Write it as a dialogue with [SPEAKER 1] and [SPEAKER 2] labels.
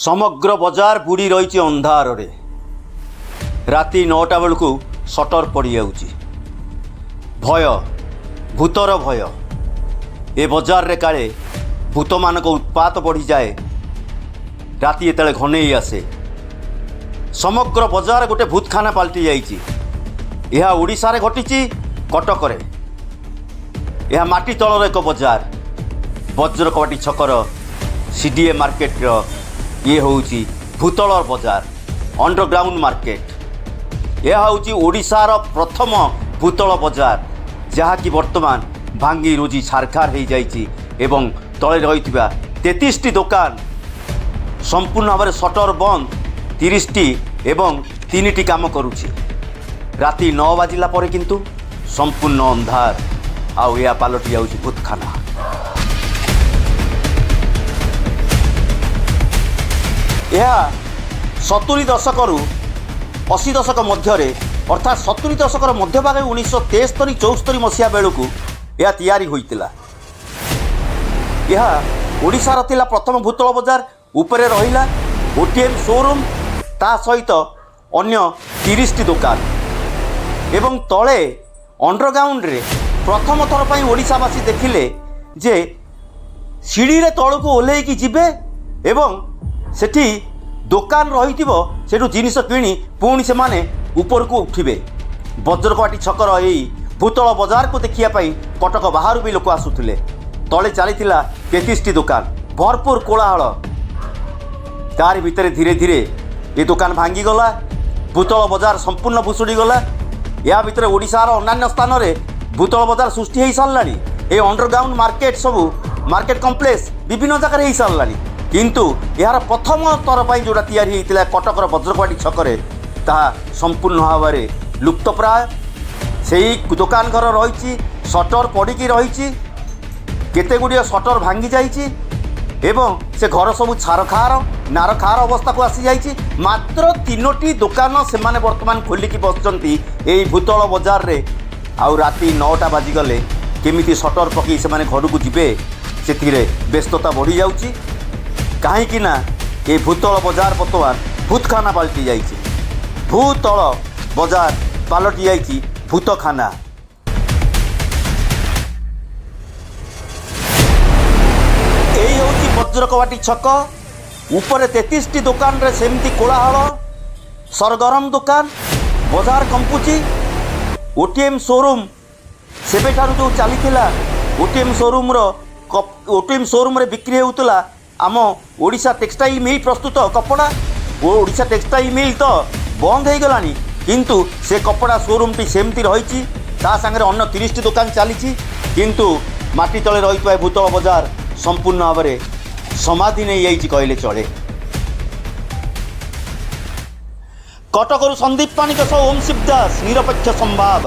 [SPEAKER 1] ସମଗ୍ର ବଜାର ବୁଡ଼ି ରହିଛି ଅନ୍ଧାରରେ। ରାତି 9ଟା ବେଳକୁ ସଟର ପଡ଼ିଯାଉଛି। ଭୟ, ଭୂତର ଭୟ। ଏ ବଜାରରେ କାଳେ ଭୂତମାନଙ୍କ ଉତ୍ପାତ ବଢ଼ିଯାଏ ରାତି ଯେତେବେଳେ ଘନେଇ ଆସେ। ସମଗ୍ର ବଜାର ଗୋଟେ ଭୂତଖାନା ପାଲଟି ଯାଇଛି। ଏହା ଓଡ଼ିଶାରେ ଘଟିଛି, କଟକରେ। ଏହା ମାଟି ତଳର ଏକ ବଜାର। ବଜ୍ରକବାଟି ଛକର ସିଡିଏ ମାର୍କେଟର ଇଏ ହେଉଛି ଭୂତଳ ବଜାର, ଅଣ୍ଡରଗ୍ରାଉଣ୍ଡ ମାର୍କେଟ। ଏହା ହେଉଛି ଓଡ଼ିଶାର ପ୍ରଥମ ଭୂତଳ ବଜାର, ଯାହାକି ବର୍ତ୍ତମାନ ଭାଙ୍ଗି ରୁଜି ଛାରଖାର ହୋଇଯାଇଛି ଏବଂ ତଳେ ରହିଥିବା 33ଟି ଦୋକାନ ସମ୍ପୂର୍ଣ୍ଣ ଭାବରେ ସଟର ବନ୍ଦ 30ଟି ଏବଂ ତିନିଟି କାମ କରୁଛି। ରାତି 9 ବାଜିଲା ପରେ କିନ୍ତୁ ସମ୍ପୂର୍ଣ୍ଣ ଅନ୍ଧାର, ଆଉ ଏହା ପାଲଟି ଯାଉଛି ଭୂତଖାନା। ଏହା 70 ଦଶକରୁ 80 ଦଶକ ମଧ୍ୟରେ, ଅର୍ଥାତ୍ 70 ଦଶକର ମଧ୍ୟଭାଗ, 1973 74 ମସିହା ବେଳକୁ ଏହା ତିଆରି ହୋଇଥିଲା। ଏହା ଓଡ଼ିଶାର ଥିଲା ପ୍ରଥମ ଭୂତଳ ବଜାର। ଉପରେ ରହିଲା ଓଟିଏମ୍ ସୋରୁମ୍, ତା ସହିତ ଅନ୍ୟ 30ଟି ଦୋକାନ ଏବଂ ତଳେ ଅଣ୍ଡରଗ୍ରାଉଣ୍ଡରେ ପ୍ରଥମ ଥର ପାଇଁ ଓଡ଼ିଶାବାସୀ ଦେଖିଲେ ଯେ ସିଡ଼ିରେ ତଳକୁ ଓହ୍ଲେଇକି ଯିବେ ଏବଂ ସେଠି ଦୋକାନ ରହିଥିବ, ସେଠୁ ଜିନିଷ କିଣି ପୁଣି ସେମାନେ ଉପରକୁ ଉଠିବେ। ବଜ୍ରକବାଟି ଛକର ଏଇ ଭୂତଳ ବଜାରକୁ ଦେଖିବା ପାଇଁ କଟକ ବାହାରୁ ବି ଲୋକ ଆସୁଥିଲେ। ତଳେ ଚାଲିଥିଲା 33ଟି ଦୋକାନ, ଭରପୁର କୋଳାହଳ। ତାରି ଭିତରେ ଧୀରେ ଧୀରେ ଏ ଦୋକାନ ଭାଙ୍ଗିଗଲା, ଭୂତଳ ବଜାର ସମ୍ପୂର୍ଣ୍ଣ ଭୁଷୁଡ଼ିଗଲା। ଏହା ଭିତରେ ଓଡ଼ିଶାର ଅନ୍ୟାନ୍ୟ ସ୍ଥାନରେ ଭୂତଳ ବଜାର ସୃଷ୍ଟି ହୋଇସାରିଲାଣି। ଏ ଅଣ୍ଡରଗ୍ରାଉଣ୍ଡ ମାର୍କେଟ ସବୁ ମାର୍କେଟ କମ୍ପ୍ଲେକ୍ସ ବିଭିନ୍ନ ଜାଗାରେ ହୋଇସାରିଲାଣି, କିନ୍ତୁ ଏହାର ପ୍ରଥମ ଥର ପାଇଁ ଯେଉଁଟା ତିଆରି ହୋଇଥିଲା କଟକର ବଜ୍ରକବାଟି ଛକରେ, ତାହା ସମ୍ପୂର୍ଣ୍ଣ ଭାବରେ ଲୁପ୍ତପ୍ରାୟ। ସେଇ ଦୋକାନ ଘର ରହିଛି, ସଟର ପଡ଼ିକି ରହିଛି, କେତେ ଗୁଡ଼ିଏ ସଟର ଭାଙ୍ଗି ଯାଇଛି ଏବଂ ସେ ଘର ସବୁ ଛାରଖାର ନାରଖାର ଅବସ୍ଥାକୁ ଆସିଯାଇଛି। ମାତ୍ର ତିନୋଟି ଦୋକାନ ସେମାନେ ବର୍ତ୍ତମାନ ଖୋଲିକି ବସିଛନ୍ତି ଏଇ ଭୂତଳ ବଜାରରେ। ଆଉ ରାତି 9ଟା ବାଜିଗଲେ କେମିତି ସଟର ପକାଇ ସେମାନେ ଘରକୁ ଯିବେ, ସେଥିରେ ବ୍ୟସ୍ତତା ବଢ଼ିଯାଉଛି। କାହିଁକି ନା ଏ ଭୂତଳ ବଜାର ବର୍ତ୍ତମାନ ଭୂତଖାନା ପାଲଟି ଯାଇଛି। ଭୂତଳ ବଜାର ପାଲଟି ଯାଇଛି ଭୂତଖାନା। ଏଇ ହେଉଛି ବଜ୍ରକବାଟି ଛକ। ଉପରେ 33ଟି ଦୋକାନରେ ସେମିତି କୋଳାହଳ, ସରଗରମ ଦୋକାନ, ବଜାର କମ୍ପୁଛି। ଓଟିଏମ୍ ସୋରୁମ୍ ସେବେଠାରୁ ଯେଉଁ ଚାଲିଥିଲା, ଓଟିଏମ୍ ସୋରୁମ୍ର ଓଟିଏମ୍ ସୋରୁମ୍ରେ ବିକ୍ରି ହେଉଥିଲା ଆମ ଓଡ଼ିଶା ଟେକ୍ସଟାଇଲ୍ ମିଲ୍ ପ୍ରସ୍ତୁତ କପଡ଼ା। ଓ ଓଡ଼ିଶା ଟେକ୍ସଟାଇଲ୍ ମିଲ୍ ତ ବନ୍ଦ ହେଇଗଲାଣି, କିନ୍ତୁ ସେ କପଡ଼ା ସୋରୁମ୍ଟି ସେମିତି ରହିଛି। ତା ସାଙ୍ଗରେ ଅନ୍ୟ 30ଟି ଦୋକାନ ଚାଲିଛି, କିନ୍ତୁ ମାଟି ତଳେ ରହିଥିବା ଏ ଭୂତଳ ବଜାର ସମ୍ପୂର୍ଣ୍ଣ ଭାବରେ ସମାଧି ନେଇଯାଇଛି କହିଲେ ଚଳେ। କଟକରୁ ସନ୍ଦୀପ ପାଣିଙ୍କ ସହ ଓମ୍ ଶିବଦାସ, ନିରପେକ୍ଷ ସମ୍ବାଦ।